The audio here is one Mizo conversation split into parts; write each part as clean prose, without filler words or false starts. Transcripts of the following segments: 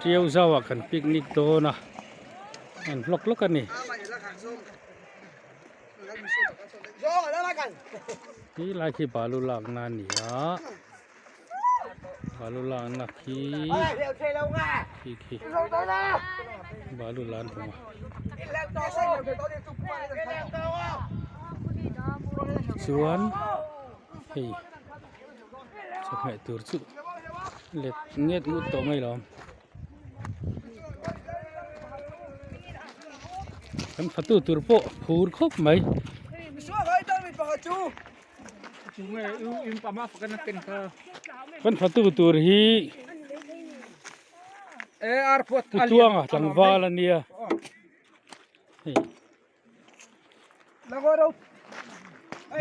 Tiau zauah kan picnic dawn a an hlawk hlawk a ni. Khi lai khi balu lakna a ni a balu lakna khi khi khi balu la an hmu a. Chuan hei chawhmeh tur chu let nget ngut tawh mai lo. Kan fatu tur pawh phur khawp mai. Kan fatu tur hi Pu Tluanga tlangval a nia. Hei.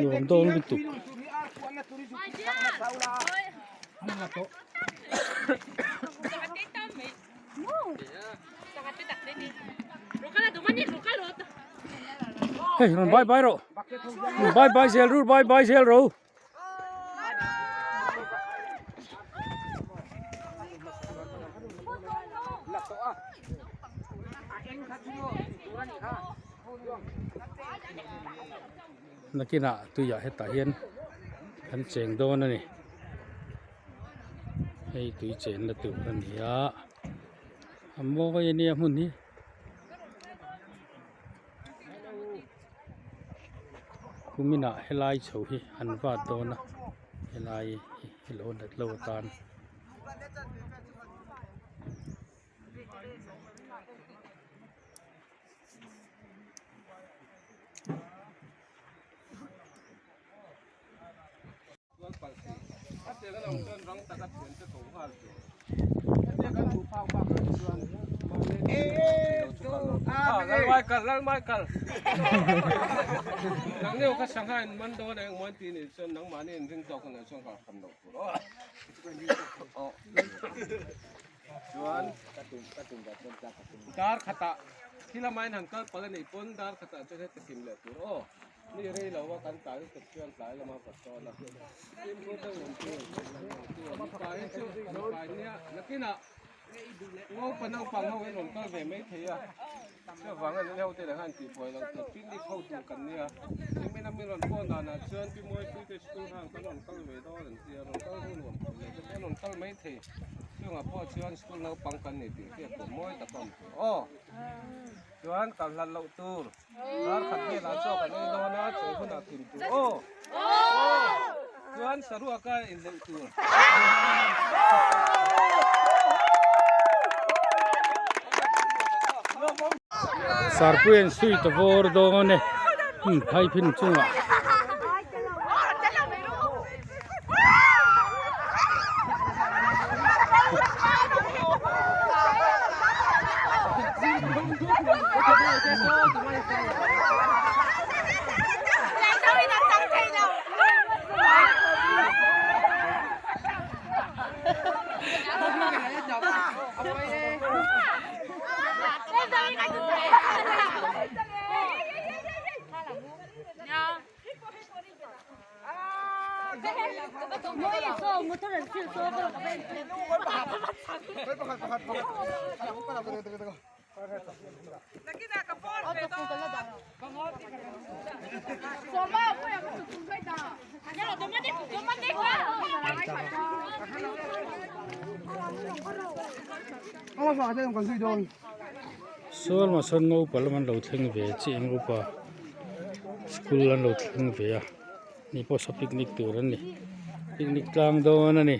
Nuam dawn lutuk. Hei rawn bye bye rawh bye bye zel ru bye bye zel ro. Nakinah tuiah hetah hian an cheng dawn a ni hei tui chenna tur a ni a a mawi a nia hmun hi. Kuminah helai chho hi an vat dawn a helai hi lo nat lo atan. Dar khatah thil amahin han kal palh a nih pawn dar khatah chuan heti kim leh tur aw. Mi rei lo a kan tlai lutuk chuan tlai lama ka sawn a, fimkhur deuh awm tur mipa hi chu mipa nia nakinah Ngopa naupang ho hian rawn kal ve mai thei a, chuvang a ni ho te leh khan tihbuai loh tur picnic ho tur kan nia, nimin a mi rawn pawn danah chuan Pi Mawipui te school khan kan rawn kal ve dawn an tia, rawn kal hun nuam khawp leh te pawh an rawn kal mai thei, chungah pawh chuan school naupang kan ni tih hriat tur mawi tak a awm tur aw, chuan kal hlat loh tur. Dar khat velah chaw kan ei dawn a, chung hunah kim tur aw. Chuan saruaka inleuh tur. Sarpui an sui ta vawr dawn e, hmun phai phin chungah. Saw lamah sawn naupan lam an lo thleng ve chiah ang upa school an lo thleng ve a. Ni pawh saw picnic tur an ni picnic tlang dawn a ni.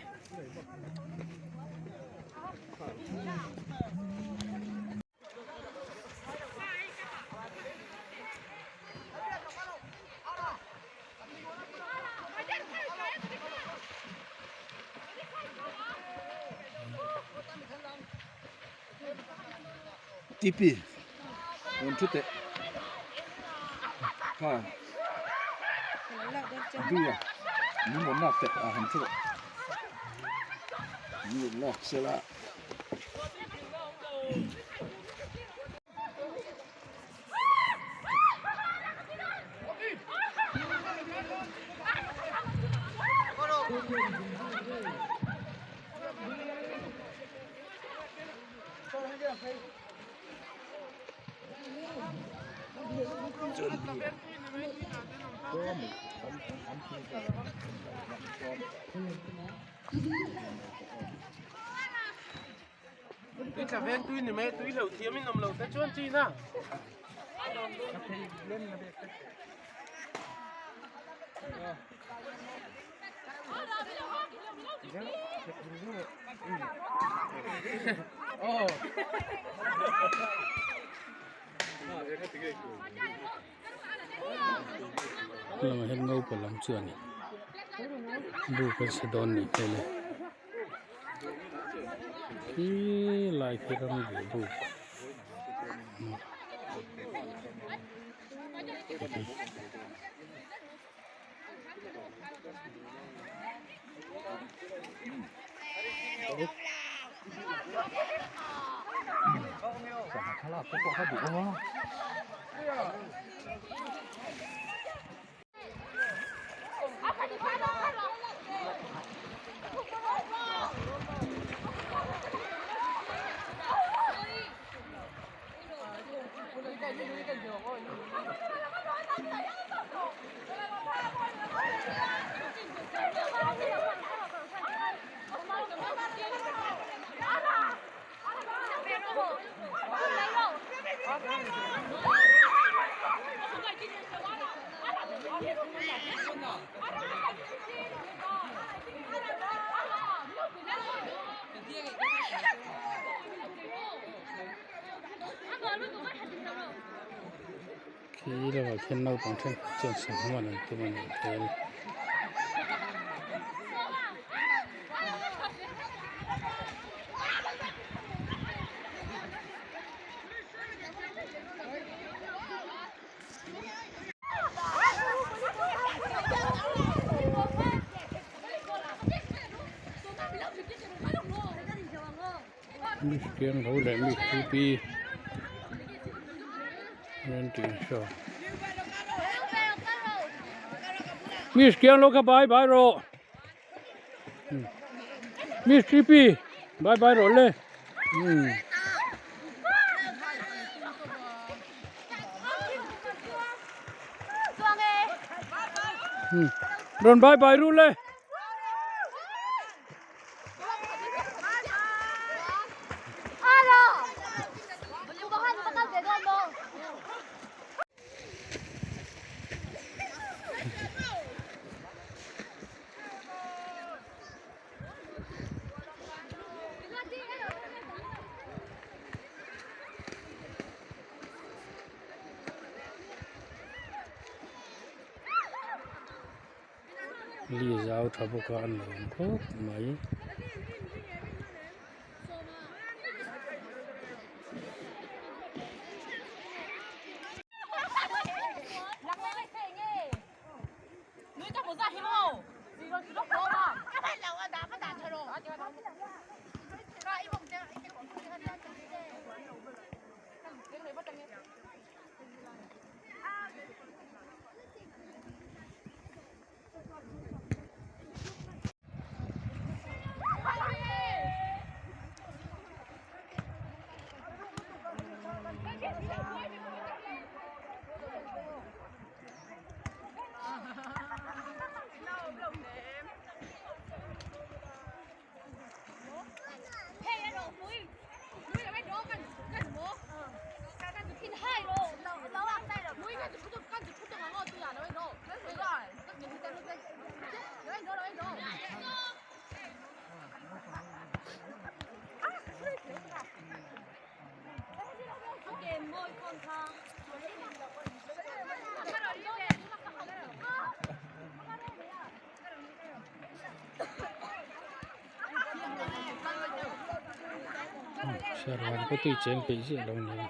Tipi rawn thu teh kha dui a min rawn lak teh a han thu rawh min rawn lak sela. Lamah hian naupang lam chuan buk an sa dawn nih hmel e khi lai khi ram leh buk. Khi lamah khian naupang thenkhat chuan sangha man an tum a nih hmel. Mi hriang lo leh mi hripi an tih ang hria mi hriang lo kha bye bye rawh mi hripi bye bye rawh le umm. Rawn bye bye ru le. Li zau tha bawk a a nuam khawp mai. Servan pawh tui cheng peih ziah lo ni a.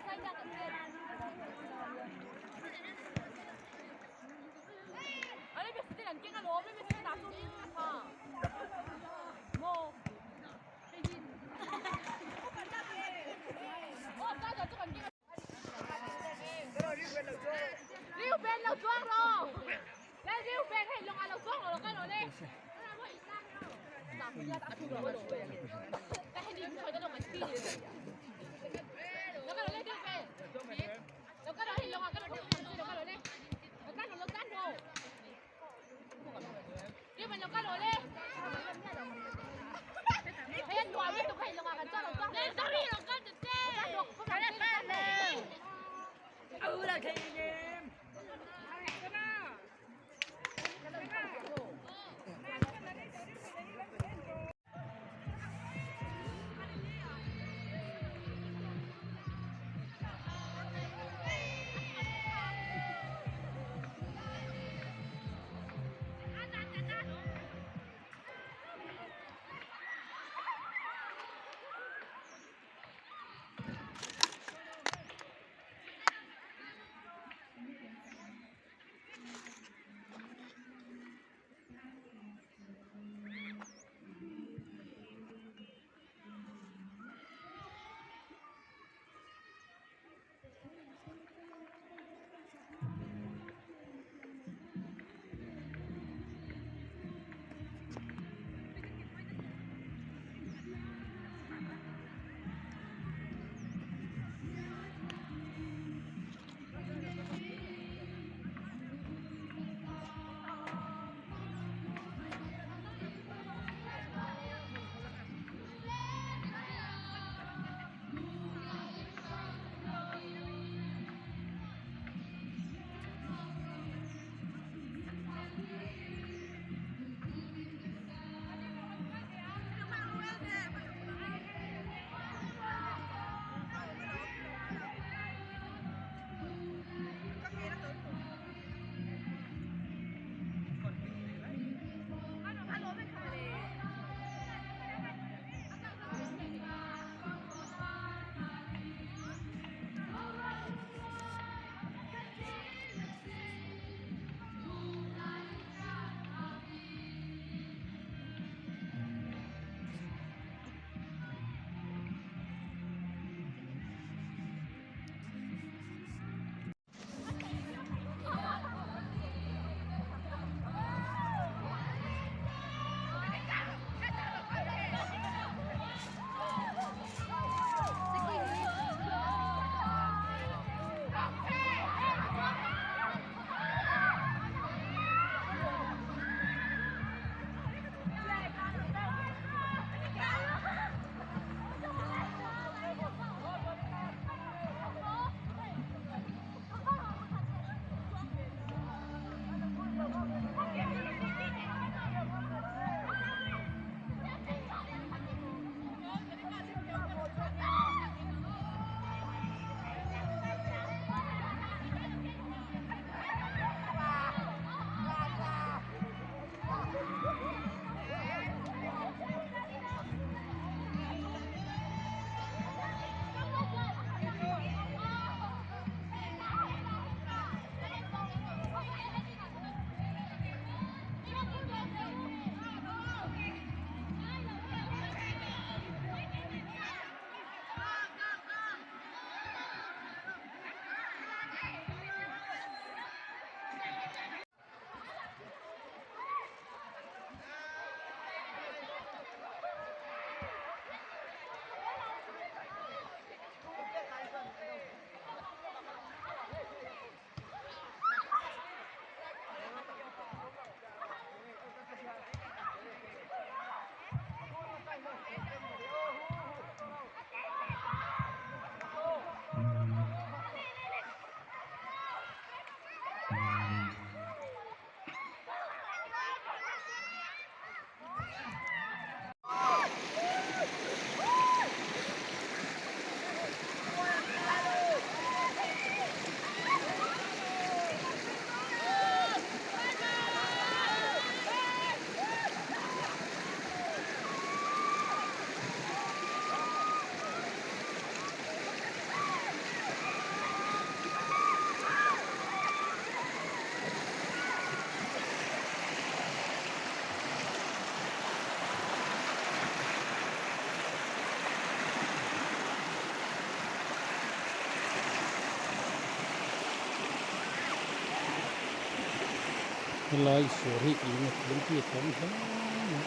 Helai suar hi in a tlangpi a tam hle mai.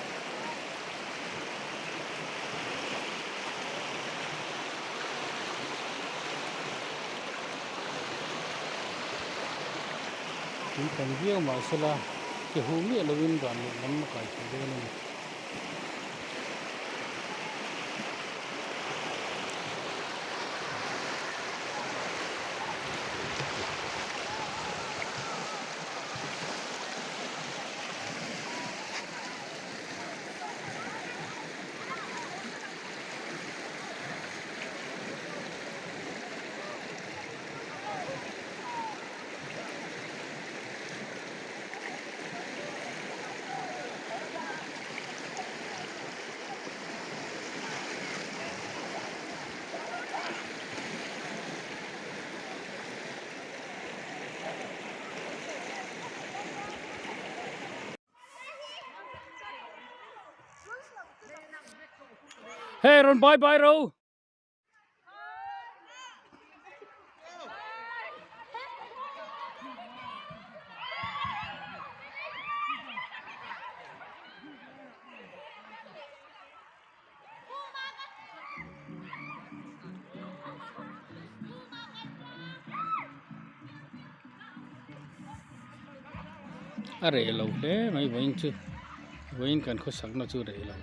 Tui tam viau mahsela. Ke huh miah lovin van leh lam a kai thei dawn a ni. Hey rawn bye bye ro. A reh lo hle mai vawiin chu vawiin kan khawsakna chu reh lo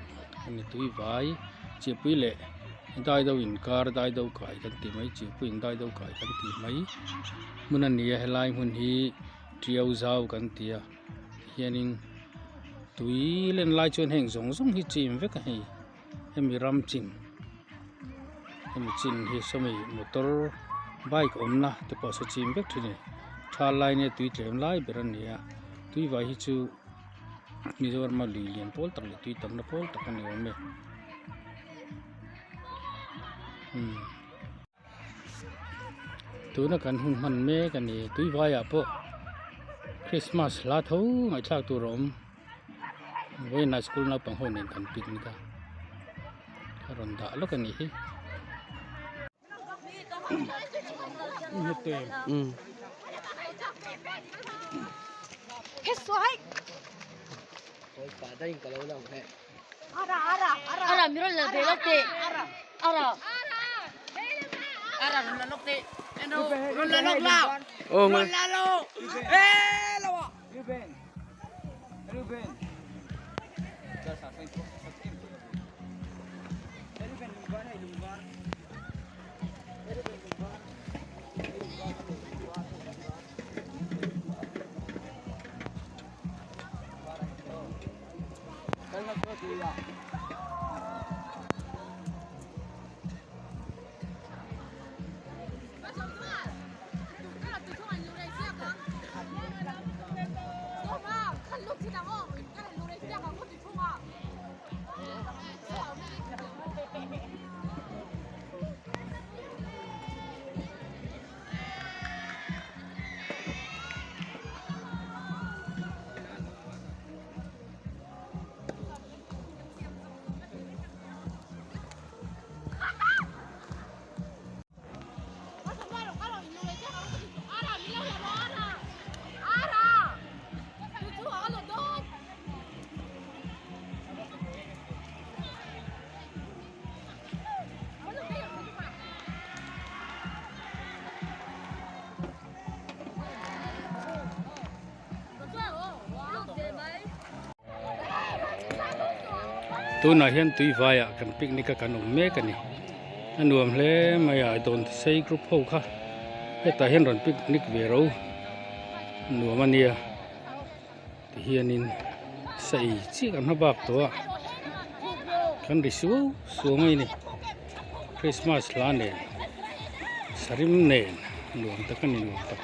a ni tui vai chipui leh dai do inkar dai do kai kan tih mai chipui in dai do kai kan tih mai hmun a ni a helai hmun hi tiau zau kan ti a hianin tui len lai chuan heng zawng zawng hi chim vek a hei hemi ram chin hemi chin hi sawmi motor bike awmna te pawh saw chim vek thin a ni tha lai nge tui tlem lai ber a ni a tui vai hi chu Mizorama lui lian pawl tak leh tui tamna pawl tak a ni awm e umm tuna kan hun hman mek a ni tui vaiah pawh Christmas hla tho ngaihthlak tur a awm vawiinah school naupang ho nen kan picnic a a rawn dah lawk a nih hi. Tunah hian tui vaiah kan picnic a kan awm mek a ni a nuam hle mai a dawn sei group ho kha hetah hian rawn picnic ve ro nuam a nia tihianin sa ei chiah kan hma bak tawh a kan ri suau suau mai a ni Christmas hla nen sarim nen nuam tak a ni nuam tak.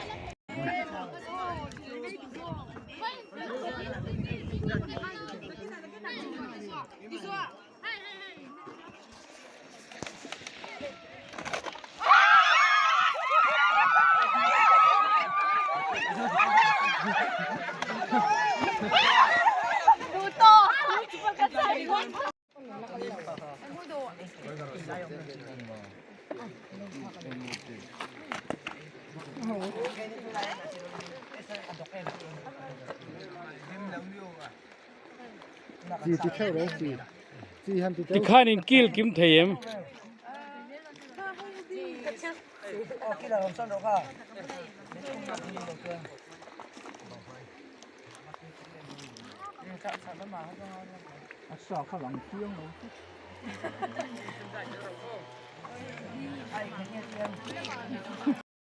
Tikhan in kil kim thei em? A sa kha lang chiang lo tlat.